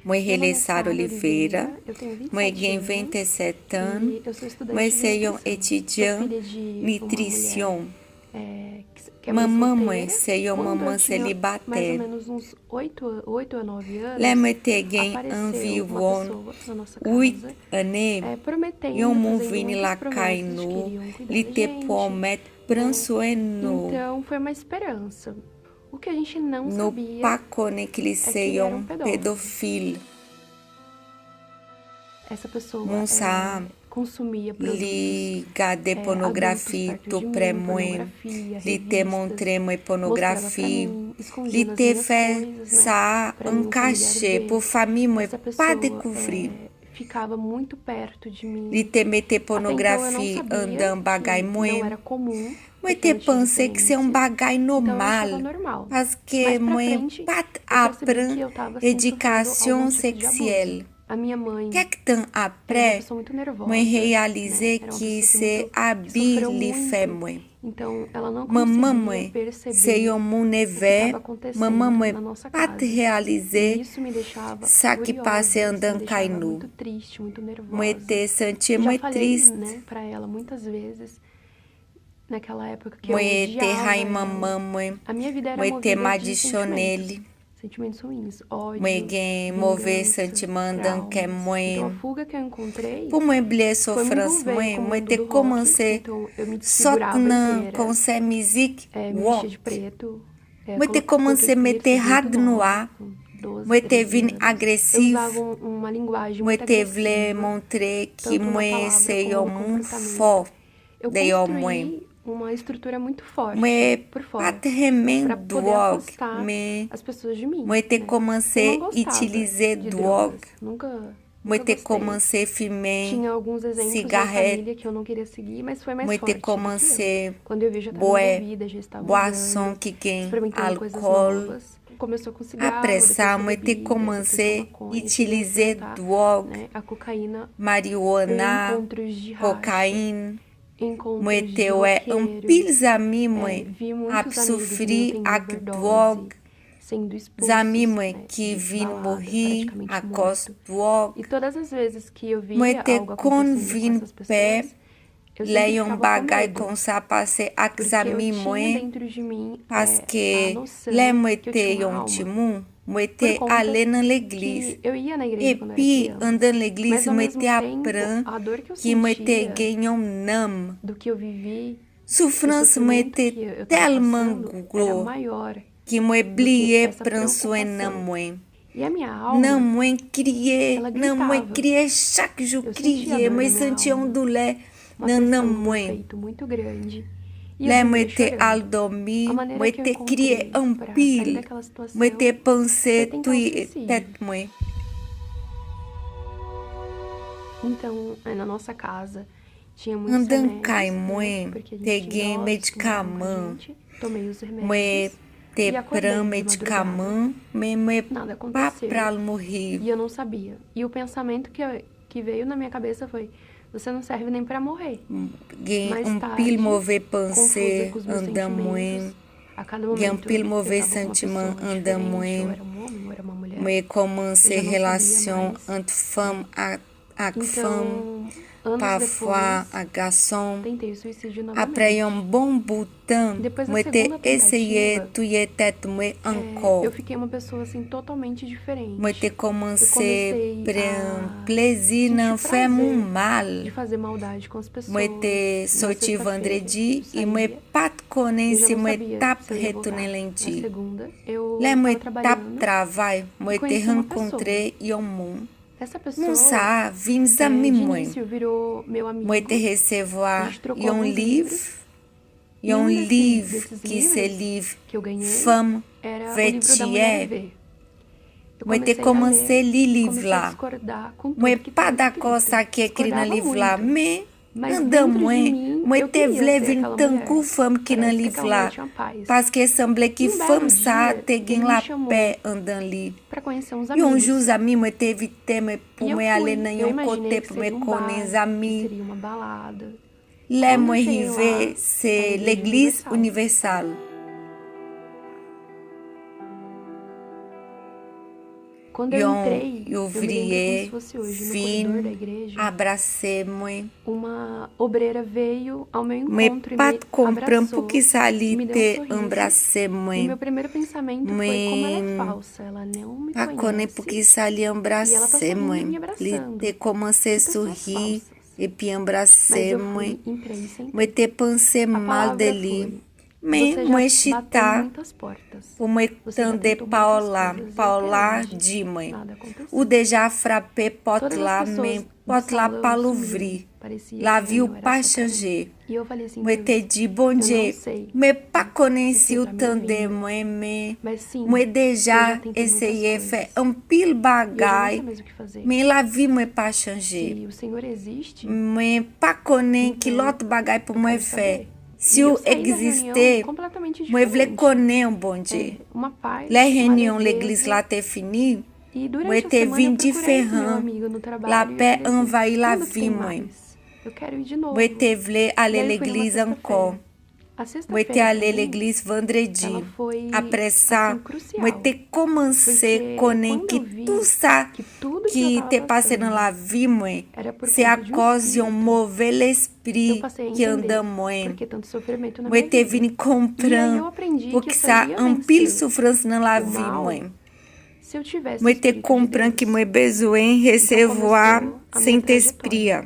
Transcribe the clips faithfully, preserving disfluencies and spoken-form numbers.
Mwen rele Sara Oliveira, mwen gen ventisèt an, mwen se yon etidyan nitrisyon. Manman mwen se yon manman selibatè. Lè mwen te gen anviwon uit ane, yon moun vini lakay nou, li te pwomèt pran swen nou. Nou pa konnen ke li se yon pedofil. Moun sa a, li gade pònografi tou prè mwen, li te montre mwen pònografi, li te fè sa a an kache pou fanmi mwen pa dekouvri. Li te mete pònografi anndan bagay mwen. Mwen te panse ke se yon bagay nòmal, paske mwen pa t aprann edikasyon seksyèl. Kèk tan apre, mwen reyalize ke se abi li fè mwen. Manman mwen se yon moun evè, manman mwen pa t reyalize sa ki pase anndan kay nou. Mwen te santi mwen tris. Mwen te rayi manman mwen. Mwen te madichonnen li. Mwen gen move santiman anndan kè mwen. Pou mwen bliye soufrans mwen, mwen te kòmanse sot nan konsè mizik wòk. Mwen te kòmanse mete rad nwa. Mwen te vin agresif. Mwen te vle montre ke mwen se yon moun fò deyò mwen. Mwen pa t renmen dwòg, men mwen te kòmanse itilize dwòg. Mwen te kòmanse fimen sigarèt. Mwen te kòmanse bwè bwason ki gen alkòl. Apre sa, mwen te kòmanse itilize dwòg, mariwana, kokayin. Mwen te wè anpil zanmi mwen ap soufri ak dwòg. Zanmi mwen ki vin mouri akòz dwòg. Mwen te konn vin pè lè yon bagay konsa pase ak zanmi mwen, paske lè mwen te yon timoun, mwen te ale nan legliz. Epi, anndan legliz, mwen te aprann ke mwen te gen yon nanm. Soufrans mwen te tèlman gwo ke mwen bliye pran swen nanm mwen. Nanm mwen kriye, nanm mwen kriye chak jou, kriye. Mwen santi yon doulè nan nanm mwen. Lè mwen te al dòmi, mwen te kriye anpil. Mwen te panse touye tèt mwen. Anndan kay mwen, te gen medikaman. Mwen te pran medikaman, men mwen pa pral mouri. Gen anpil move panse anndan mwen. Gen anpil move santiman anndan mwen. Mwen kòmanse relasyon ant fanm ak ak fanm, pafwa ak gason. Apre yon bon bout tan, mwen te eseye touye tèt mwen ankò. Mwen te kòmanse pran plezi nan fè moun mal. Mwen te soti vandredi e mwen pa t konnen si mwen t ap retounen lendi. Lè mwen t ap travay, mwen te rankontre yon moun. Moun sa a vin zanmi mwen. Mwen te resevwa yon liv, yon liv ki se liv Fanm Vètiyè. Mwen te kòmanse li liv la. Mwen pa dakò sa ki ekri nan liv la, men anndan mwen, mwen te vle vin tankou fanm ki nan liv la, paske sanble ki fanm sa a te gen lapè anndan li. Yon jou, zanmi mwen te envite mwen pou mwen ale nan yon kote pou mwen konnen zanmi. Lè mwen rive, se legliz Inivèsal. Yon ouvriyè vin abrase mwen. Mwen pa t konprann poukisa li te anbrase mwen. Mwen pa konnen poukisa li anbrase mwen. Li te kòmanse souri epi anbrase mwen. Mwen te panse mal de li. Men mwen chita pou mwen tande pawòl la. Pawòl la di mwen, ou deja frape pòt la, men pòt la pa louvri. Lavi w pa chanje. Mwen te di, Bondye, mwen pa konnen si w tande mwen, men mwen deja eseye fè anpil bagay, men lavi mwen pa chanje. Mwen pa konnen ki lòt bagay pou mwen fè. Si w egziste, mwen vle konnen w, Bondye. Lè reyinyon legliz la te fini, mwen te vin diferan. Lapè anvayi lavi mwen. Mwen te vle ale legliz ankò. Mwen te ale legliz vandredi. Apre sa, mwen te kòmanse konnen ki tou sa ki te pase nan lavi mwen, se akòz yon move lespri ki anndan mwen. Mwen te vin konprann poukisa anpil soufrans nan lavi mwen. Mwen te konprann ki mwen bezwen resevwa Sentespri a.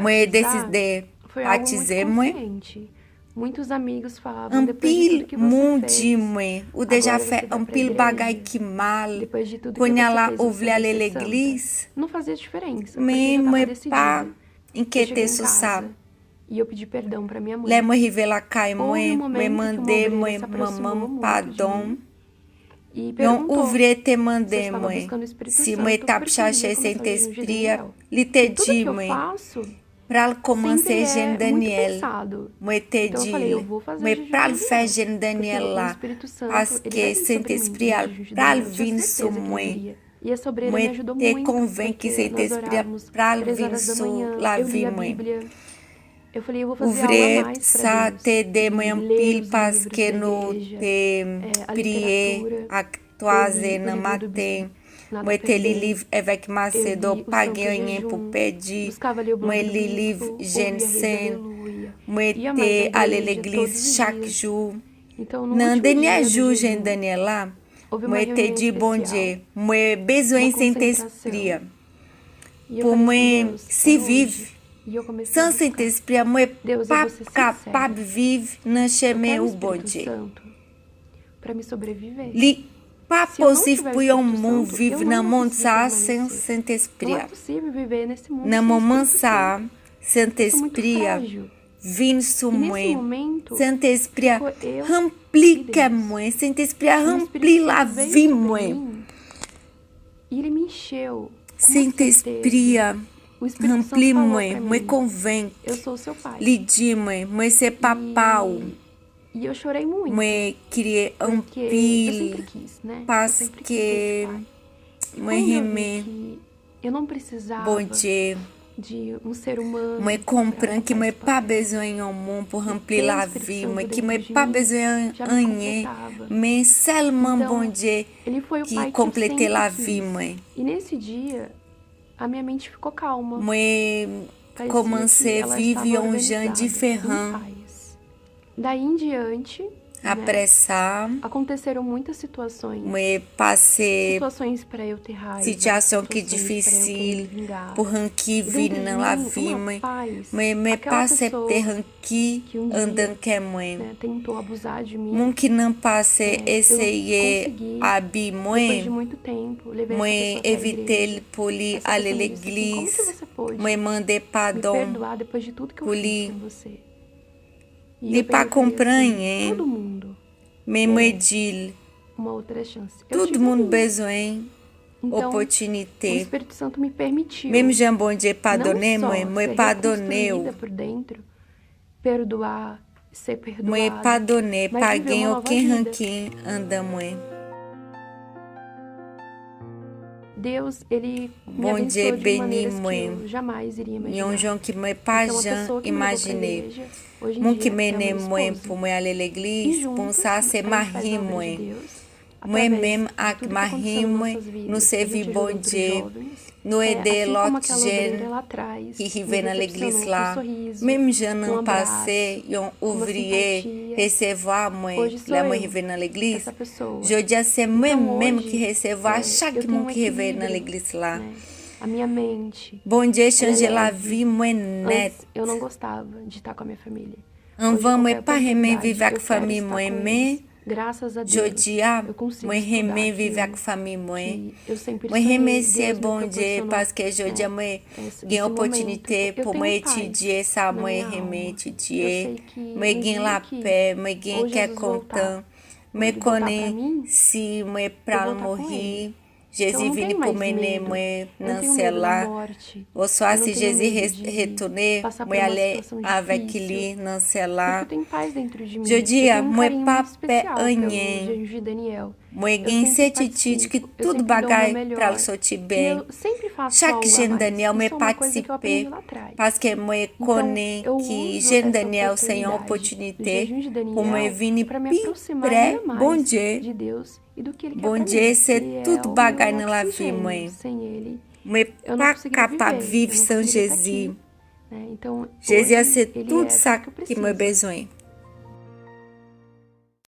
Mwen deside batize mwen. Anpil moun di mwen, ou deja fè anpil bagay ki mal, kounye a la ou vle ale legliz. Men mwen pa enkyete sou sa. Lè mwen rive lakay mwen, mwen mande mwen manman m padon. Yon ouvrye te mande mwen si mwen t ap chache Sentespri a. Li te di mwen, pral kòmanse jwenn Daniel. Mwen te di l, mwen pral fè jwenn Daniel la, paske Sentespri a pral vin sou mwen. Mwen te konvenki Sentespri a pral vin sou lavi mwen. Ouvrye sa te ede mwen anpil paske nou te priye ak twazè nan maten. Mwen te li liv Èvèk Masedo, Pa gen anyen pou pèdi. Mwen li liv Jensen. Mwen te ale legliz chak jou. Nan dènye jou jwenn Daniel la, mwen te di Bondye, mwen bezwen Sentespri a. Pou mwen siviv san Sentespri a, mwen p ap kapab viv nan chemen ou, Bondye. Li pa posib pou yon moun viv nan mond sa a san Sentespri a. Nan moman sa a, Sentespri a vin sou mwen. Sentespri a ranpli kè mwen. Sentespri a ranpli lavi mwen. Sentespri a ranpli mwen. Mwen konvenk. Li di mwen, mwen se papa w. Mwen kriye anpil paske mwen renmen Bondye. Mwen konprann ki mwen pa bezwen yon moun pou ranpli lavi mwen, ki mwen pa bezwen anyen, men sèlman Bondye ki konplete lavi mwen. Mwen kòmanse viv yon jan diferan. Apre sa, mwen pase sitiyasyon ki difisil pou ranki vin nan lavi mwen. Mwen, mwen pa aksepte ranki anndan kè mwen. Moun ki nan pase eseye abi mwen, mwen envite l pou li ale legliz. Mwen mande padon pou li. Li pa konprann anyen. Men mwen di l, tout moun bezwen opòtinite. Menm jan Bondye padone mwen, mwen padone w. Mwen padone, pa gen okenn rankin anndan mwen. Bondye beni mwen yon jan ki mwen pa jan imajine. Moun ki mennen mwen pou mwen ale legliz, bon, sa se mari mwen. Mwen menm ak mari mwen, nou sèvi Bondye. Nou ede lòt jèn ki rive nan legliz la. Menm jan nan pase, yon ouvriye resevwa mwen lè mwen rive nan legliz. Jodi a se mwen menm ki resevwa chak moun ki rive nan legliz la. Bondye chanje lavi mwen nèt. Anvan mwen pa renmen viv ak fanmi mwen, men jodi a mwen renmen viv ak fanmi mwen. Mwen remèsye Bondye paske jodi a mwen gen opòtinite pou mwen etidye sa mwen renmen etidye. Mwen gen lapè, mwen gen kè kontan. Mwen konnen si mwen pral mouri, Jezi vini pou mennen mwen nan syèl la. Oswa si Jezi retounen, mwen ale avèk li nan syèl la. Jodi a, mwen pa pè anyen. Mwen gen sètitid ki tout bagay pral soti byen. Chak jèn Daniel mwen patisipe paske mwen konnen ki jèn Daniel se yon opòtinite pou mwen vini pi prè Bondye. Bondye se tout bagay nan lavi mwen. Mwen pa kapab viv san Jezi. Jezi a se tout sa ki mwen bezwen.